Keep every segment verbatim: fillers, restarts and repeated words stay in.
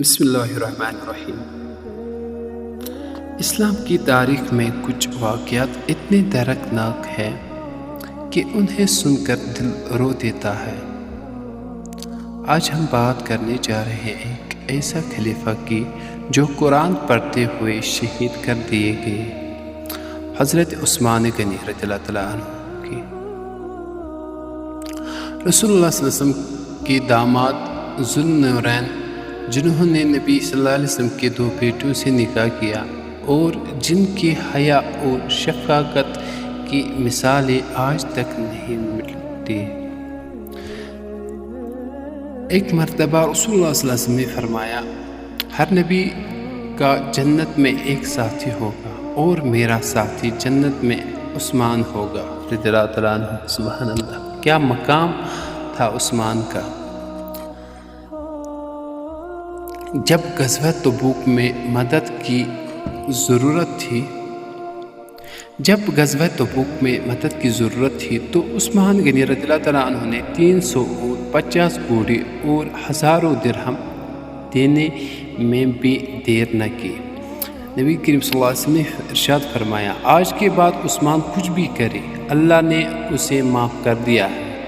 بسم اللہ الرحمن الرحیم۔ اسلام کی تاریخ میں کچھ واقعات اتنے دردناک ہیں کہ انہیں سن کر دل رو دیتا ہے۔ آج ہم بات کرنے جا رہے ہیں ایک ایسا خلیفہ کی جو قرآن پڑھتے ہوئے شہید کر دیے گئے، حضرت عثمان غنی رضی اللہ تعالیٰ عنہ کی۔ رسول اللہ صلی اللہ علیہ وسلم کے داماد ذوالنورین، جنہوں نے نبی صلی اللہ علیہ وسلم کے دو بیٹوں سے نکاح کیا اور جن کی حیا اور شفقت کی مثالیں آج تک نہیں ملتی۔ ایک مرتبہ رسول اللہ صلی اللہ علیہ وسلم نے فرمایا، ہر نبی کا جنت میں ایک ساتھی ہوگا اور میرا ساتھی جنت میں عثمان ہوگا رضی اللہ تعالیٰ عنہ۔ سبحان اللہ، کیا مقام تھا عثمان کا۔ جب غزوہ تبوک میں مدد کی ضرورت تھی جب غزوہ تبوک میں مدد کی ضرورت تھی تو عثمان غنی رضی اللہ تعالیٰ عنہ نے تین سو اور پچاس گھوڑے اور ہزاروں درہم دینے میں بھی دیر نہ کی۔ نبی کریم صلی اللہ علیہ وسلم نے ارشاد فرمایا، آج کے بعد عثمان کچھ بھی کرے، اللہ نے اسے معاف کر دیا ہے،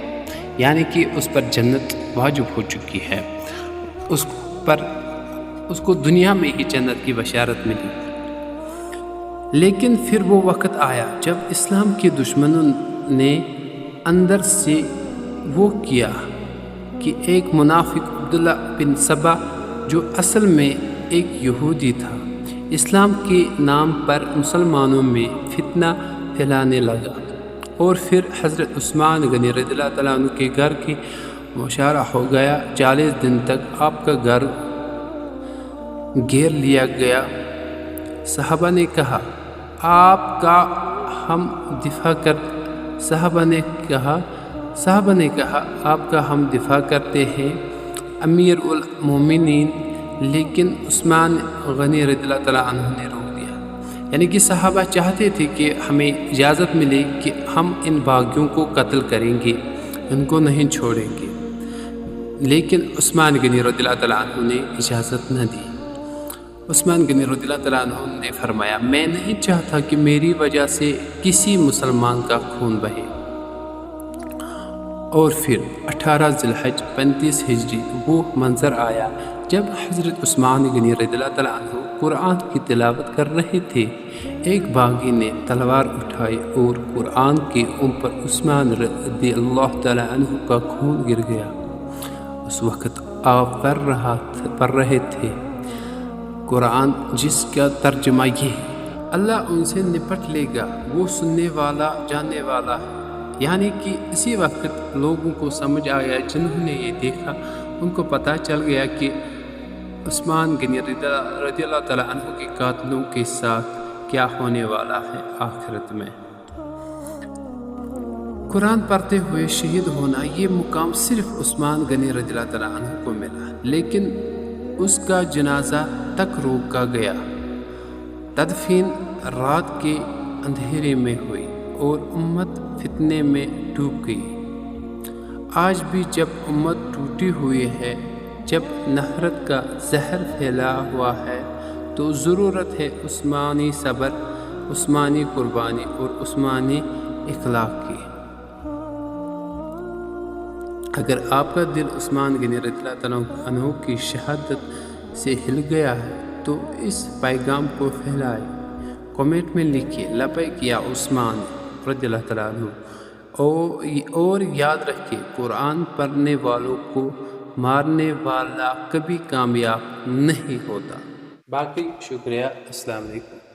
یعنی کہ اس پر جنت واجب ہو چکی ہے، اس پر اس کو دنیا میں ہی جنت کی بشارت ملی۔ لیکن پھر وہ وقت آیا جب اسلام کے دشمنوں نے اندر سے وہ کیا کہ ایک منافق عبداللہ بن سبا، جو اصل میں ایک یہودی تھا، اسلام کے نام پر مسلمانوں میں فتنہ پھیلانے لگا۔ اور پھر حضرت عثمان غنی رضی اللہ تعالیٰ عنہ کے گھر کی مشاہدہ ہو گیا۔ چالیس دن تک آپ کا گھر گھیر لیا گیا۔ صحابہ نے کہا، آپ کا ہم دفاع کر صحابہ نے کہا صحابہ نے کہا، آپ کا ہم دفاع کرتے ہیں امیر المومنین، لیکن عثمان غنی رضی اللہ تعالیٰ عنہ نے روک دیا۔ یعنی کہ صحابہ چاہتے تھے کہ ہمیں اجازت ملے کہ ہم ان باغیوں کو قتل کریں گے، ان کو نہیں چھوڑیں گے، لیکن عثمان غنی رضی اللہ تعالیٰ عنہ نے اجازت نہ دی۔ عثمان غنی رضی اللہ تعالیٰ عنہ نے فرمایا، میں نہیں چاہتا کہ میری وجہ سے کسی مسلمان کا خون بہے۔ اور پھر اٹھارہ ذی الحج پینتیس ہجری وہ منظر آیا جب حضرت عثمان غنی رضی اللہ تعالیٰ عنہ قرآن کی تلاوت کر رہے تھے۔ ایک باغی نے تلوار اٹھائی اور قرآن کے اوپر عثمان رضی اللہ تعالیٰ عنہ کا خون گر گیا۔ اس وقت آپ پڑھ رہا تھا پڑھ رہے تھے قرآن، جس کا ترجمہ یہ ہے، اللہ ان سے نپٹ لے گا، وہ سننے والا جاننے والا ہے۔ یعنی کہ اسی وقت لوگوں کو سمجھ آیا، جنہوں نے یہ دیکھا ان کو پتہ چل گیا کہ عثمان غنی رضی اللہ تعالیٰ عنہ کے قاتلوں کے ساتھ کیا ہونے والا ہے آخرت میں۔ قرآن پڑھتے ہوئے شہید ہونا، یہ مقام صرف عثمان غنی رضی اللہ تعالیٰ عنہ کو ملا، لیکن اس کا جنازہ تک روکا گیا۔ تدفین رات کے اندھیرے میں ہوئی اور امت فتنے میں ڈوب گئی۔ آج بھی جب امت ٹوٹی ہوئی ہے، جب نفرت کا زہر پھیلا ہوا ہے، تو ضرورت ہے عثمانی صبر، عثمانی قربانی اور عثمانی اخلاق کی۔ اگر آپ کا دل عثمان غنی رضی اللہ تعالیٰ عنہ کی شہادت سے ہل گیا ہے تو اس پیغام کو پھیلائے، کمنٹ میں لکھیے، لبیک یا عثمان رضی اللہ تعالیٰ عنہ۔ اور یاد رکھیے، قرآن پڑھنے والوں کو مارنے والا کبھی کامیاب نہیں ہوتا۔ باقی شکریہ۔ السلام علیکم۔